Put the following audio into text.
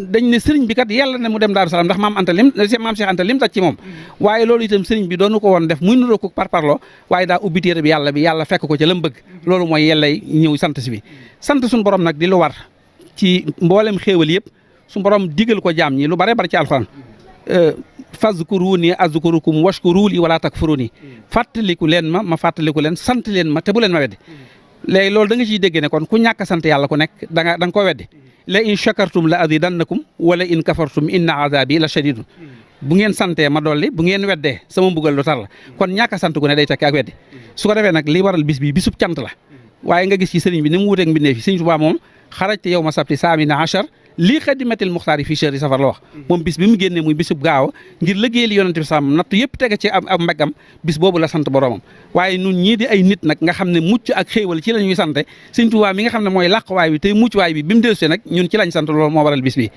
dañ ne sëriñ bi kat yàlla ne mu dem Daaru Salaam ndax maam Cheikh Anta lim taj ci moom waaye loolu itam sëriñ bi doonu ko woon def muy nuroo ko parparloo waaye daa ubbi téere bi yàlla fekk ko ca lam bëgg loolu mooy yellay ñëw sant si bi sant suñu borom nag di lu war ci mboolem xéewal yëpp suñu borom digal ko jaam ñi lu bare bare ci alxuraan fazkuruni azkurukum washkuruli wala takfuruni fàttaliku leen ma fàttaliku leen sant leen ma te bu leen ma weddi léegi loolu da nga ciy dégg ne kon ku ñàkk sant yàlla ku nekk da nga ko weddi la in shakartum la azidannakum wala in kafartum inna azabi la shadidun bu ngeen santee ma dolli bu ngeen weddee sama mbugal lu tar la kon ñàkk a sant gu ne day tekki ak weddi su ko defee nag li waral bis bi bisub cant la waaye nga gis ci sëriñ bi ni mu wuteeg mbindee fi sëriñ Tuubaa moom xarajte yow ma sabti saamina achar lii xadimatil muxtaar yi fii chahri safar la wax moom bis bi mu génnee muy bisub gaaw ngir liggéeyal yonente bi sàmm natt yëpp tege ci am mbeggam bis boobu la sant boromam waaye nun ñii di ay nit nag nga xam ne mucc ak xéewal ci la ñuy sante Sëriñ Tuubaa mi nga xam ne mooy làqwaay bi tey mucc waay bi mu dellusee nag ñun ci lañ sant loolu moo waral bis bi